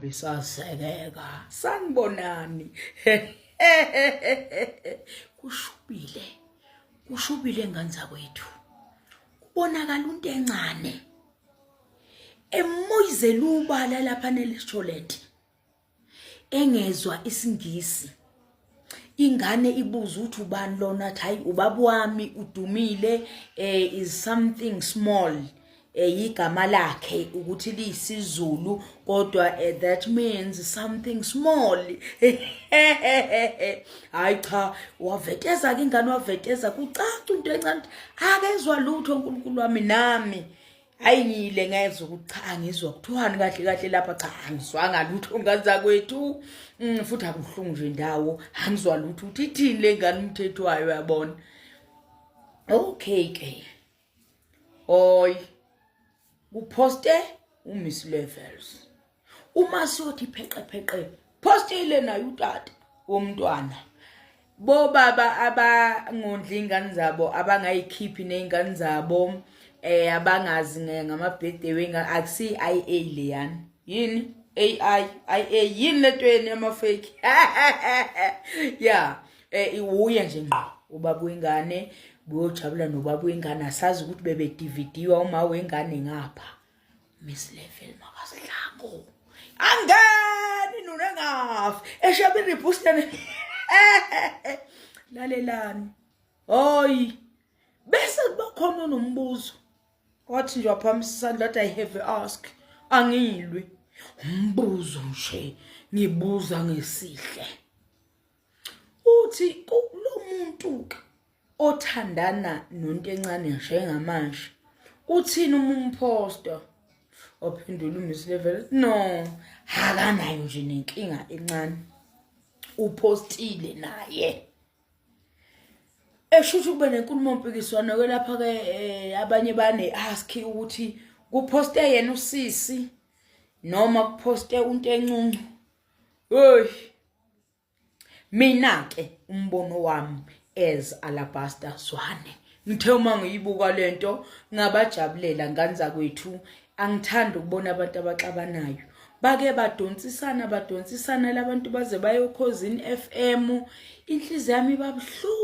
Besazekeka. Sanibonani. Kushubile. Kushubile ngane zakwethu. Kubonakala into encane. Emoyizela ubala lapha ne-restaurant. Engezwa isiNgisi. Ingane ibuza ukuthi ubani lona, athi hayi, ubaba wami udumile, is something small, igama lakhe ukuthi liyisiZulu kodwa that means something small. Hayi cha, waveteza ke ingane, waveteza kucaca into encane, akezwa lutho. uNkulunkulu wami, nami hayi, ngiyile ngezwa ukuthi cha, angizwa kuthiwani kahle kahle lapha. Cha, angizwanga lutho ngane zakwethu. Futhi akubuhlungu nje ndawo, angizwa lutho ukuthi ithini le ngane umthetho wayo, uyabona. Okay ke, oy, kuphoste uMiss Levels, uma siyothi pheqe pheqe, postile naye utata womntwana. Bobaba abangondli ingane zabo, abangayikhiphi nezingane zabo, abangazi ngama birthday wengane, akusi IA leyana yini, AI IA yini lento yama fake yeah. Uye nje ngqo ubaba wengane, buyojabula nobaba wengane. Asazi ukuthi bebedividiwa uma wengane ngapha. Miss Level makasihlango angeni nunengafi eshabe ribustane. Lalelani, hoyi, bese kuba khona nombuzo wathi nje waphamisa isandla, wathi, "I have ask, angilwi, umbuzo nje ngibuza ngesihle." Uthi lo muntu ke othandana nonto encane njengamanje, uthini uma umphosta? Waphendula uMiss Level, no, akanayo nje nenkinga encane, uphostile naye. Eshushu kube nenkulumo mpikiswano ke lapha ke, abanye bane ask ukuthi kuphoste yena usisi noma kuphoste unto encinci. Hey, mina ke umbono wami as Alabaster Zwane, ngithe uma ngiyibuka lento ngabajabulela ngane zakwethu. Angithandi ukubona abantu abaxabanayo, bake badonsisana, badonsisana labantu baze bayokhozini FM, inhliziyo yami ibabuhlungu.